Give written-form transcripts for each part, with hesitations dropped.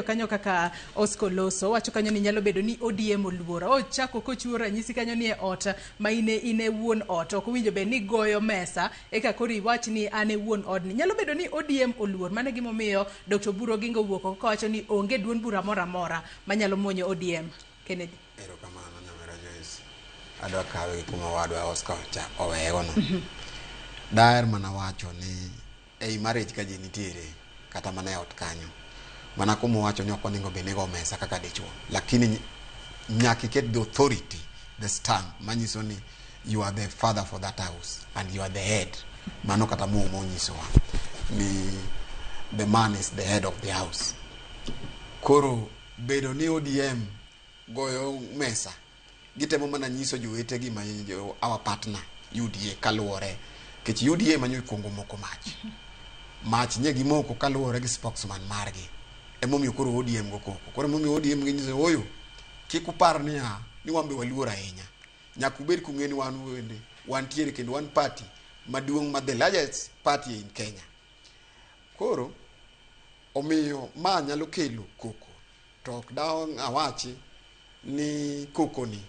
Kanyo kaka Oscar Loso wacho kanyo ni nyalo bedo ni ODM oluoro. Ochako kochiwo ranyisi kanyo ni e ot ma ine wuon ot ok owinjo bed ni goyo mesa eka koro iwach ni an e wuon odni. Nyalo bedo ni ODM oluor. Mano e gimomiyo Dr. Oburu Oginga owuok oko kowacho ni onge duond bura moro amora manyalo muonyo ODM. Kennedy. Erokamano nyamera Joyce. Adwa kawe gi kuma owadwa Oscar cha oweyego no. Daher mana wacho ni ei marriage ka ji nitiere kata mana e ot kanyo mana kuma owacho ni ok onego bed ni igo mesa kaka dichuo, lakini nyaka iket the authority, the stamp manyiso ni you are the father for that house and you are the head. Mano kata Muma onyisowa ni the man is the head of the house. Koro bedo ni ODM goyo mesa, gitemo mana nyiso jowetegi ma our partner UDA, kaluwore nikech UDA manyo kuongo moko mach mach nye gimoko kaluwore gi spokesman margi, emomiyo koro ODM go koko. Koro emomiyo ODM ginyiso oyo kik upar niya ni wan be waluor ahinya, nyaka ubed kung'e ni wan bende wantiere kendo wan party maduong' ma the largest party in Kenya. Koro omiyo ma nyalo kelo koko, to ok dang' awachi ni koko ni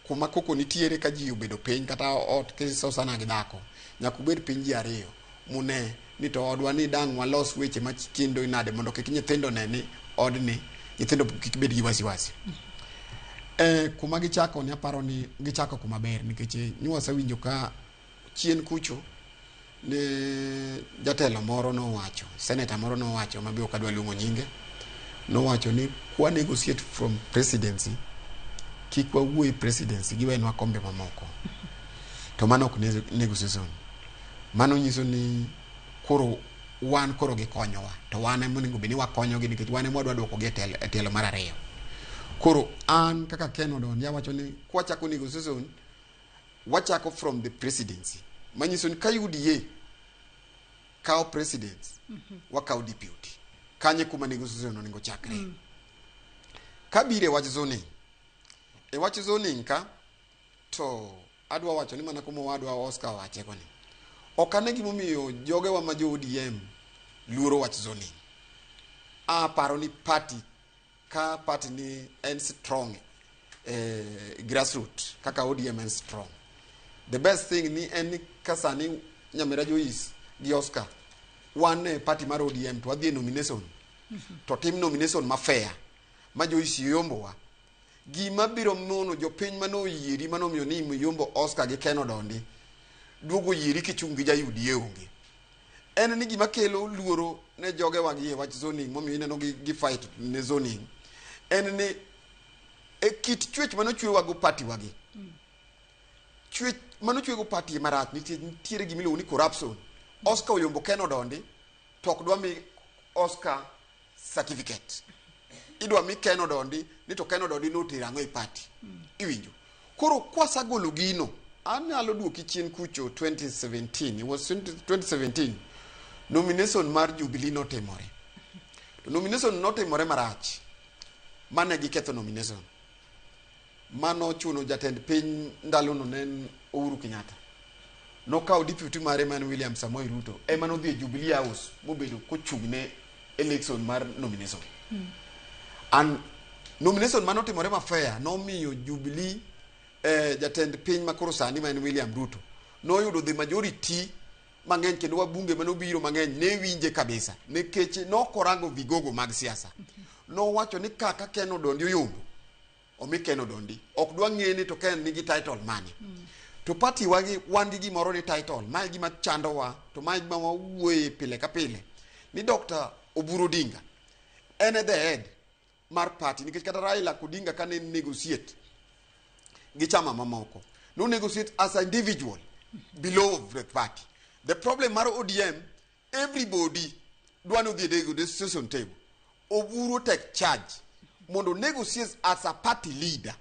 kuma koko nitiere ka ji obedo piny kata ot kisosana gi dhako, nyaka ubed piny ji ariyo mune ni to odwa ni dang' walos weche machindo nade mondo kik nyithindo ne ni odni nyithindo kik bed gi wasiwasi. Kuma gichako ni aparo ni gichako kuma ber, nikech nywasewinjo ka chien kucho ne jatelo moro nowacho, senator moro nowacho ma be ok adwa luongo nyinge, nowacho ni kwa negotiate from presidency, kik wawuo e presidency, giwenwa kombe mamoko. To mano ok negotiation. Mano nyiso ni koro wan koro gikonyowa, to wan ema onego bed ni wakonyogi, nikech wan ema wadwa duokogi e telo mar ariyo. Koro an kaka Ken Odondi awacho ni kwachako negotiation, wachako from the presidency, manyiso ni ka UDA kawo president, wakawo deputy. Kanye kuma negotiation onego chakre. Kabiro e wach zoning, e wach zoning ka to adwa wacho ni mana kuma wadwa Oscar owache koni, ok ane gimomiyo jogewa ma jo ODM luoro wach zoning. Aparo ni party ka party ni en strong grassroot kaka ODM en strong, the best thing ni en ni ka sani nyamera Joyce gi Oscar wan e party mar ODM to wadhi e nomination, to tim nomination ma fair ma Joyce yombowa, gima biro mono jopiny manoyieri manomiyo ni yombo Oscar gi Ken Odondi duogo yieri kichung' gi ja UDA onge. En ni gima kelo luoro ne jogewa gi e wach zoning, momiyo ineno gi fight ne zoning, en ni e kit chwech manochwewago party wagi, chwech manochwego party marach nitie nitiere gimiluongo ni corruption. Oscar oyombo Ken Odondi to ok dwa mi Oscar certificate, idwa mi Ken Odondi ni to Ken Odondi notero ang'o e party. Iwinjo? Koro kwasagolo gino, anyalo duoki chien kucho 2017, it was 20, 2017 nomination mar Jubilee notimore, to nomination notimore marach mane giketho nomination manochuno jatend piny ndalono ne en Uhuru Kenyatta nokawo deputy mare man William Samoei Ruto ema nodhi e Jubilee House mobedo kochung'ne election mar nomination. And nomination manotimore ma fair nomiyo Jubilee, jatend piny makoro sani ma en William Ruto noyudo the majority mang'eny, kendo wabunge manobiro mang'eny ne winje kabisa, nikech nokorango vigogo mag siasa. Nowacho ni kaka Ken Odondi oyombo, omi Ken Odondi, ok dwa ng'e ni to Ken nigi title mane. To party wagi wan gi gimoro ni title, mae gima chandowa, to mae gima wawuoye pile ka pile ni Dr. Oburu Odinga en e the head mar party, nikech kata Raila Odinga kane negotiate gi chama mamoko, no negotiate as an individual below the party. The problem mar ODM, everybody dwa ni odhi e negotiation table. Oburu take charge mondo negotiate as a party leader,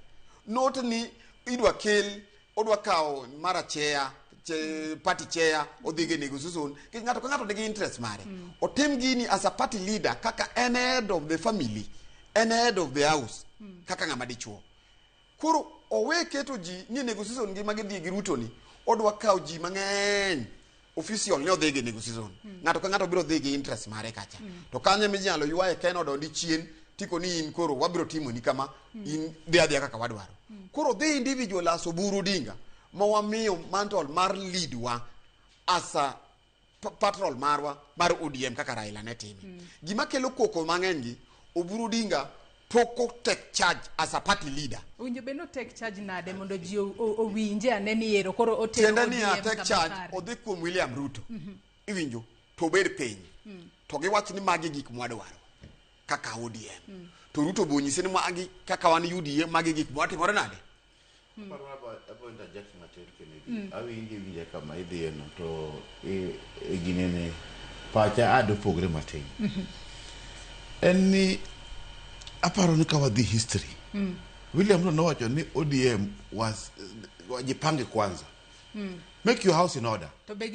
not ni idwa kel odwa kawo mara chair che, party chair odhi go e negotiation, nikech ng'ato ka ng'ato nigi interest mare. Otim gini as a party leader kaka en head of the family, en head of the house, kaka ng'ama dichuo. Koro owe keto ji ni e negotiation gi ma gidhi gi Ruto ni odwa kawo ji mang'eny. Official ne odhi gi negotiation. Ng'ato ka ng'ato biro dhi gi interest mare kacha. To kanyo minyalo ywaye ken odondi chien tiko ni in koro wabiro timo ni kama in dhi adhiya kaka wadwaro. Koro dhi individual as Oburu Odinga ma wamiyo mantle mar lead wa as a patrol marwa mar ODM kaka Raila ne time. Gima kelo koko mang'eny gi Oburu Odinga pok o take charge as a party leader. Owinjo bed ni o take charge nade mondo ji owinje ane ni ero koro otero Tiende ni a ODM take kama charge kare. odhi kuom William Ruto. Iwinjo to obed piny. To giwach ni magi gik mwadwaro kaka ODM. To Ruto be onyise ni magi kaka wan UDA magi gik mwatimore nade? Aparo abo interject matin Kennedy. Awinji winja kama idhiye no to e ginene pacha ado pogre matin. En ni aparo ni ka wadhi history. William Ruto nowacho ni ODM was wajipange kwanza. Make your house in order. To be